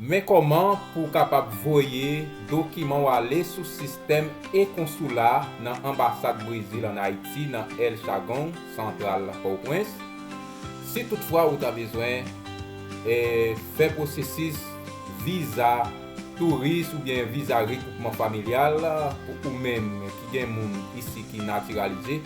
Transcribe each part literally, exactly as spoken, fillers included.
Men kòman pou w kapab voye dokiman w ale sou sistèm e-konsula nan anbasad Brezil ann Ayiti nan El Chagón Central, Pòtoprens. Si toutfwa ou ta bezwen, eh, fè pwosesis viza touris oubyen viza regwoupman familyal pou ou menm ki gen moun isi ki natiralize,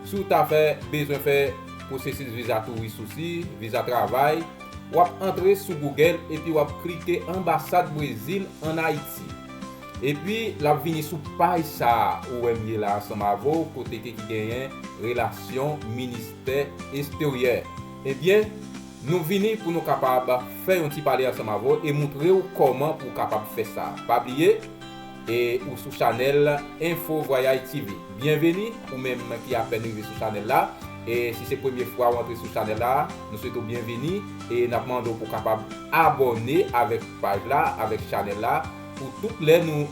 si w ta fè, bezwen fè pwosesis viza touris osi, viza travay, w ap antre sou Google epi w ap klike Anbasad Brezil ann Ayiti. Epi, l ap vini sou paj sa a ou wè m ye la ansanm avè w, kote ke ki genyen relasyon ministè eksteryè. Ebyen, nou vini pou nou kapab fè yon ti pale ansanm avè w e montre w kòman pou w kapab fè sa. Pa bliye, e ou sou chanèl Info Voyage T V. Byenveni, ou menm ki apèn rive sou chanèl la. E si se premye fwa w antre sou chanèl la, nou swete w byenveni e n ap mande w pou w kapab abòne avèk paj la, avèk chanèl la, pou tout lè nou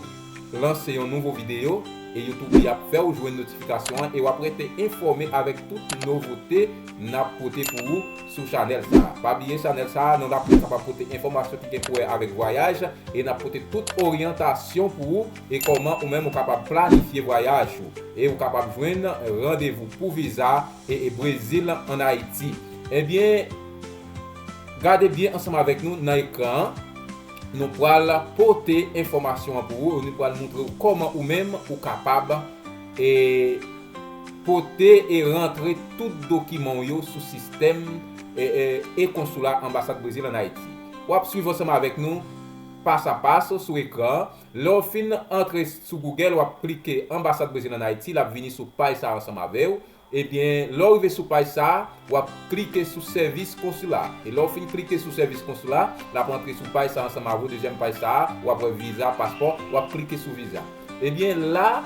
lanse yon nouvo videyo, e YouTube li ap fè w jwenn notifikasyon an e w ap rete enfòme avèk tout nouvote n ap pote pou ou sou chanèl sa a. Pa bliye chanèl sa a, nou la pou kapab pote enfòmasyon ki gen pou wè avèk vwayaj e n ap pote tout oryantasyon pou ou e kòman ou menm ou kapab planifye vwayaj ou e ou kapab jwenn randevou pou viza e, e Brezil ann Ayiti. Ebyen, gade byen ansanm avèk nou nan ekran an. Nou pral pote enfòmasyon an pou ou, nou pral montre w kòman ou menm ou kapab, e, pote e rantre tout dokiman w yo sou sistèm, e, e, e-konsula anbasad Brezil ann Ayiti. W ap swiv ansanm avèk nou pas a pas sou ekran an. Lè w fin antre sou Google, w ap klike Anbasad Brezil ann Ayiti, l ap vini sou paj sa a ansanm avè w. Ebyen, lè w rive sou paj sa a, w ap klike sou sèvis konsila. E lè w fin klike sou sèvis konsila, l ap antre sou paj sa a ansanm avè w, dezyèm paj sa a, w ap wè viza, paspò, w ap klike sou viza. Ebyen, la,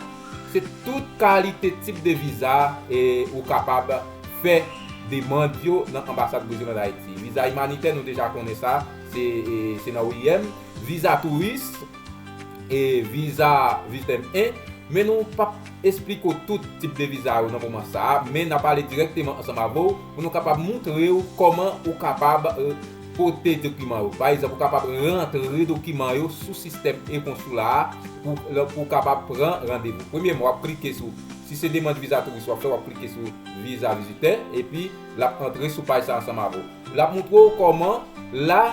se tout kalite tip de viza e ou kapab fè demann yo nan anbasad Brezil ann Ayiti. Viza imanitè, nou deja konnen sa, se, e, se nan O I M. Viza touris, e viza vizitè M en, men nou p ap esplike w tout tip de viza yo nan moman sa a, men n ap ale dirèkteman ansanm avè w pou nou kapab montre w kòman ou kapab, e, pote dokiman yo. Pa egzanp, ou kapab rantre dokiman yo sou sistèm e-konsula a pou, pou w kapab pran randevou. Premyèman, w ap klike sou, si se demann viza touris w ap fè, w ap klike sou viza vizitè, epi l ap antre sou paj sa ansanm avè w. L ap montre w kòman la,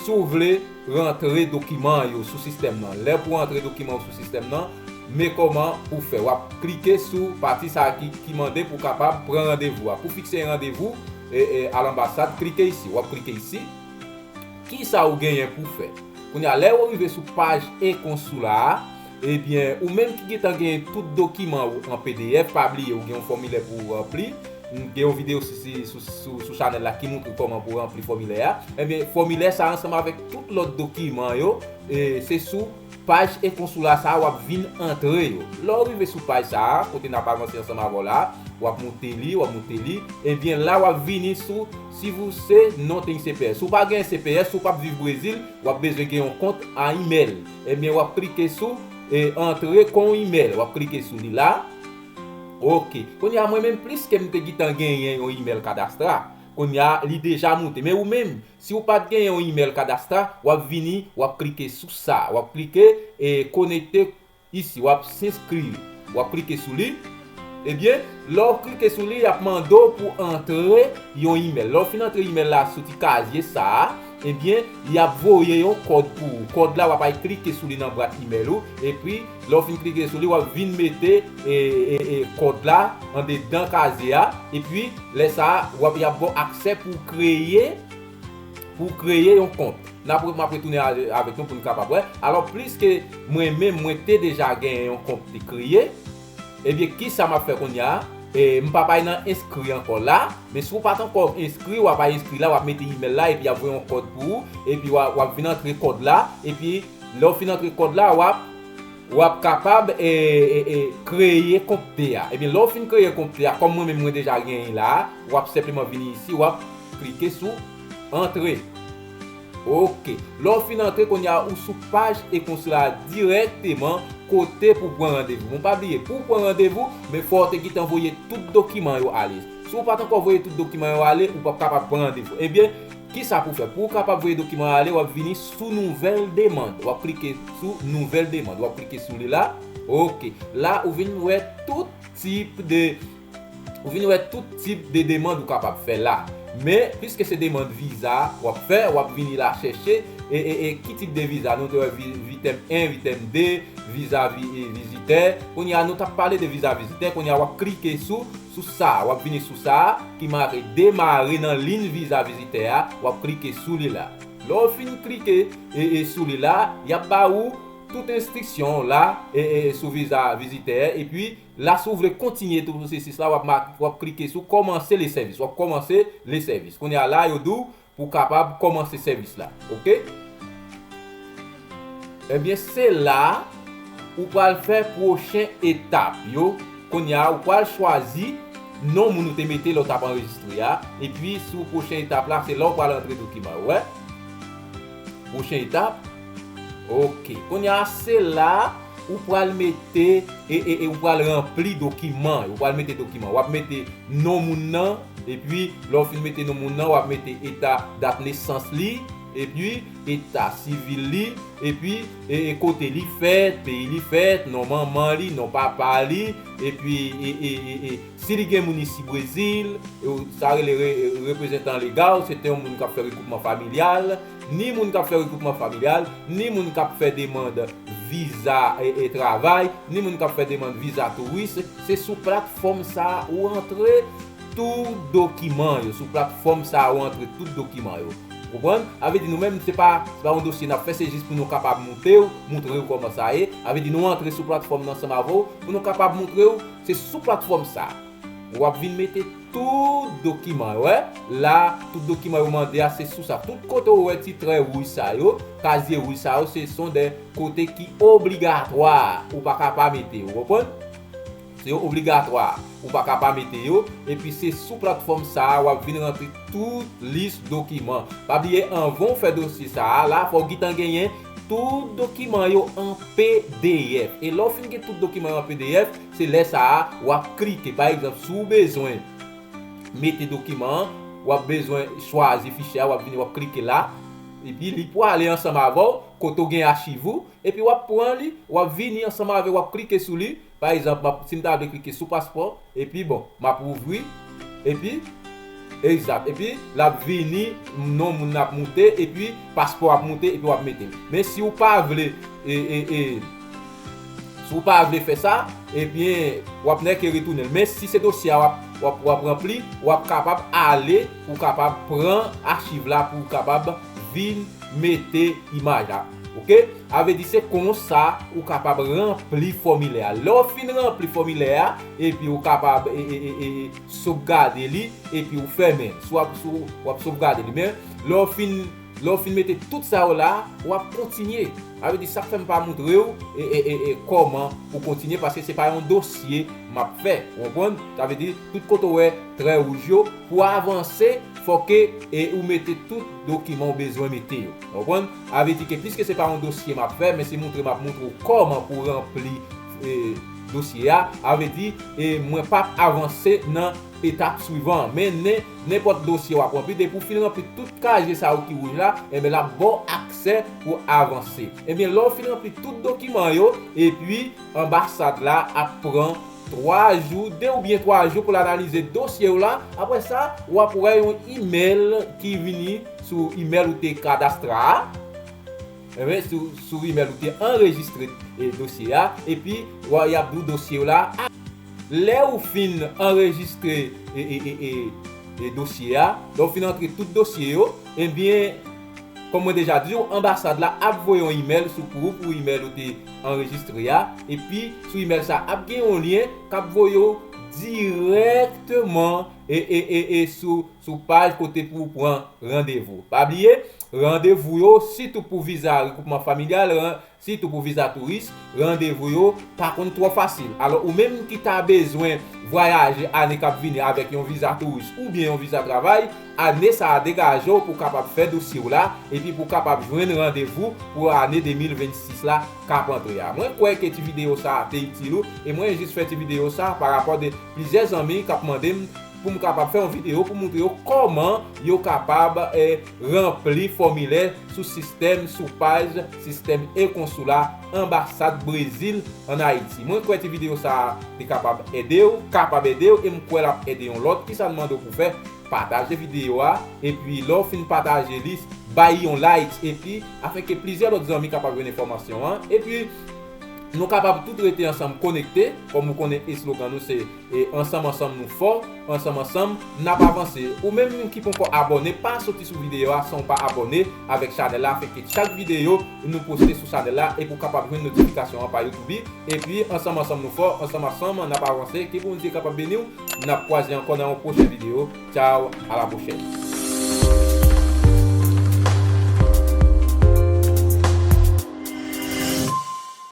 si w vle rantre dokiman yo sou sistèm nan. Lè pou w rantre dokiman yo sou sistèm nan, men kòman pou w fè. W ap klike sou pati sa a ki, ki mande pou w kapab pran randevou a. Pou fikse yon randevou, e, e, a lanbasad, klike isi. W ap klike isi. Kisa ou genyen pou w fè? Kounye a, lè ou rive sou paj e-konsula a, ebyen, ou menm ki gentan genyen tout dokiman ou an P D F, pa bliye, ou gen yon fòmilè pou w ranpli. M gen yon videyo sou, sou, sou, sou, sou chanèl la ki montre kòman pou w ranpli fòmilè a. Ebyen, fòmilè sa a ansanm avèk tout lòt dokiman yo, e, se sou paj e-konsula sa a w ap vin antre yo. Lè w rive sou paj sa a, kote n ap avanse ansanm avè w la, w ap moute li, w ap moute li. Ebyen, la w ap vini sou si vous se non ten C P S. Si w pa gen C P S, si w p ap viv Brezil, w ap bezwen gen yon kont a imèl. Ebyen, w ap klike sou, e, antre kon imèl. W ap klike sou li la. Oke. Kounye a, mwen menm, pliske m te gentan genyen yon imèl Kadastra, kounye a, li deja moute. Men ou menm, si w pa t genyen yon imèl Kadastra, w ap vini, w ap klike sou sa. W ap klike, e, konekte isi, w ap s'inscrire. W ap klike sou li. Ebyen, lè w klike sou li, y ap mande w pou antre yon imèl. Lè w fin antre imèl la sou ti kazye sa a, ebyen, y ap voye yon kòd pou ou. Kòd la, w ap al klike sou li nan bwat imèl ou. Epi, lè w fin klike sou li, w ap vin mete, e, e, e, kòd la andedan kazye a. Epi, lè sa a, w ap, y ap ba w aksè pou w kreye, pou w kreye yon kont. N ap, m ap retounen a, avèk nou pou n kapab wè. Alò, pliske mwen menm, mwen te deja genyen yon kont te kreye, ebyen, kisa m ap fè kounye a? E, m p ap al nan enskri ankò la, men si w pa t ankò enskri, w ap al enskri la, w ap mete imèl la, epi y ap voye yon kòd pou ou, epi w ap, w ap vin antre kòd la, epi lè w fin antre kòd la, w ap, w ap kapab, e, e, e, kreye kont a. Ebyen, lè w fin kreye kont a, kòm mwen menm mwen deja genyen la, w ap senpleman vini isi, w ap klike sou antre. Oke. Lè w fin antre, kounye a ou sou paj e-konsila a dirèkteman kote pou pran randevou. Men pa bliye, pou w pran randevou, men fò w te gentan voye tout dokiman yo ale. Si w pa t ankò voye tout dokiman yo ale, ou p ap kapab pran randevou. Ebyen, Kisa pou fè? Pou w kapab voye dokiman ale, w ap vini sou nouvèl demann. W ap klike sou nouvèl demann. W ap klike sou li la. Ok. La, ou vin wè tout tip de, ou vin wè tout tip de demann ou kapab fè la. Men, piske se demann viza w ap fè, w ap vini la chèche, e, e, e ki tip de viza? Nou te wè vi-, vitèm en, vitèm de, viza vi-, e, vizitè. Kounye a, nou t ap pale de viza vizitè. Kounye a, w ap klike sou, sou sa. W ap vini sou sa, ki make demare nan liy viza vizitè a. W ap klike sou li la. Lè w fin klike, e, e, sou li la, y ap ba ou tout enstriksyon la, e, e, sou viza vizitè. Epi, la, si w vle kontinye tout pwosesis la, w ap ma-, w ap klike sou kòmanse le sèvis. W ap kòmanse le sèvis. Kounye a la, yo di w pou w kapab kòmanse sèvis la. Ok? Ebyen, se la ou pral fè pwochen etap yo. Kounye a, ou pral chwazi non moun ou te mete lè w t ap anrejistre a. Epi, sou pwochen etap la, se la ou pral antre dokiman yo. Wè? Pwochen etap. Ok. Kounye a, se la ou pral mete, e, e, e ou pral ranpli dokiman yo. Ou pral mete dokiman. W ap mete non moun nan, epi lè w fin mete non moun nan, w ap mete eta, dat nesans li, epi eta sivil li, epi, e, e, kote li fèt, peyi li fèt, non manman li, non papa li, epi, e, e, e, e, si li gen moun isi Brezil, e, sa rele re-, reprezantan legal, se te yon moun k ap fè regwoupman familyal, ni moun k ap fè regwoupman familyal, ni moun k ap fè demann viza, e, e, travay, ni moun k ap fè demann viza touris, se sou platfòm sa a ou antre tout dokiman yo. Sou platfòm sa a ou antre tout dokiman yo. Ou konprann? A vle di nou menm, se pa, se pa yon dosye n ap fè, se jis pou nou kapab montre w, montre w kòman sa ye. A vle di nou antre sou platfòm nan ansanm avè w, pou nou kapab montre w, se sou platfòm sa a. W ap vin mete tout dokiman yo, wè. La, tout dokiman yo mande a, se sou sa. Tout kote w wè ti trè wouj sa yo, kazye wouj sa yo, se son de kote ki obligatwa. Ou pa ka pa mete yo, ou konprann? Se yo obligatwa. Ou pa ka pa mete yo. Epi se sou platfòm sa a, w ap vin ranpli tout lis dokiman. Pa bliye, anvan w fè dosye sa a, la, fò w gentan genyen tout dokiman yo an P D F. E lè w fin gen tout dokiman yo an P D F, se lè sa a, w ap klike. Pa egzanp, si w bezwen mete dokiman an, w ap bezwen chwazi fichye a, w ap vini, w ap klike la. Epi li pwale ansanm avè w, kote w gen achiv ou, epi w ap pran li, w ap vini ansanm avè l, w ap klike sou li. Pa egzanp, m ap, si m ta vle klike sou paspò, epi bon, m ap ouvri, epi, egzat, epi l ap vini, non moun nan ap moute, epi paspò ap moute, epi w ap mete l. Men si w pa vle, e, e, e, si w pa vle fè sa, ebyen, w ap nèke retounen l. Men si se dosye a w ap, w ap, w ap ranpli, w ap kapab ale, pou w kapab pran achiv la, pou w kapab vin mete imaj la. Ok? A vle di se konsa ou kapab ranpli fòmilè a. Lè w fin ranpli fòmilè a, epi ou kapab, e, e, e, e, sovgade li, epi ou fèmen l. Si w ap, si w ap sovgade li. Men, lè w fin, lè w fin mete tout sa yo la, w ap kontinye. A vle di sa k fè m pa montre w, e, e, e, e, kòman pou kontinye, paske se pa yon dosye m ap fè. Ou konprann? Sa vle di, tout kote w wè trè wouj yo, pou avanse, fò ke, e, ou mete tout dokiman w bezwen mete yo. Ou konprann? A vle di ke piske se pa yon dosye m ap fè, men se montre m ap montre w kòman pou ranpli, e, dosye a. A vle di, e, mwen p ap avanse nan etap swivan an. Men nen-, nenpòt dosye w ap ranpli, depi w fin ranpli tout kazye sa yo ki wouj la, enben, l ap ba w aksè pou avanse. Ebyen, lè w fin ranpli tout dokiman yo, epi anbasad la ap pran twa jou, de oubyen twa jou pou l analize dosye w la. Apre sa, w ap wè yon imèl ki vini sou imèl ou te kadastre a. Enben, sou, sou imèl ou te anrejistre, e, dosye a. Epi, w a, y ap di w dosye w la. Lè ou fin anrejistre, e, e, e, e, e dosye a, lè w fin antre tout dosye yo, ebyen, kòm mwen deja di w, anbasad la ap voye yon imèl sou pou ou, pou imèl ou te anrejistre a. Epi, sou imèl sa, ap gen yon lyen k ap voye w dirèkteman, e, e, e, e sou, sou paj kote pou w pran randevou. Pa bliye, randevou yo, sitou pou viza regwoupman familyal, ran-, sitou pou viza touris, randevou yo pa konn twò fasil. Alò, ou menm ki ta bezwen vwayaje ane k ap vini avèk yon viza touris oubyen yon viza travay, ane sa a degaje w pou w kapab fè dosye w la, epi pou w kapab jwenn randevou pou ane de mil vennsis la k ap antre a. Mwen kwè ke ti videyo sa a te itil ou, e mwen jis fè ti videyo sa a pa rapò de plizyè zanmi k ap mande m pou m kapab fè yon videyo pou montre yo kòman yo kapab eh, ranpli fòmilè sou sistèm, sou paj sistèm e-Consul la anbasad Brezil ann Ayiti. Mwen kwè ti videyo sa a te kapab ede w, kapab ede w, e m kwè l ap ede yon lòt. Kisa n mande w pou fè? Pataje videyo a, epi lè w fin pataje li, bay yon like, epi afin ke plizyè lòt zanmi kapab jwenn enfòmasyon an, epi nou kapab tout rete ansanm konekte, kòm ou konnen eslogan nou se e ansanm ansanm nou fò, ansanm ansanm n ap avanse. Ou menm ki poko abòne, pa soti sou videyo a san w pa abòne avèk chanèl la, afin ke chak videyo nou poste sou chanèl la e pou w kapab jwenn notifikasyon an pa YouTube. Epi ansanm ansanm nou fò, ansanm ansanm n ap avanse. Ke Bondye kapab beni w. N ap kwaze ankò nan yon pwochen videyo. Tchaw, a la pwochèn.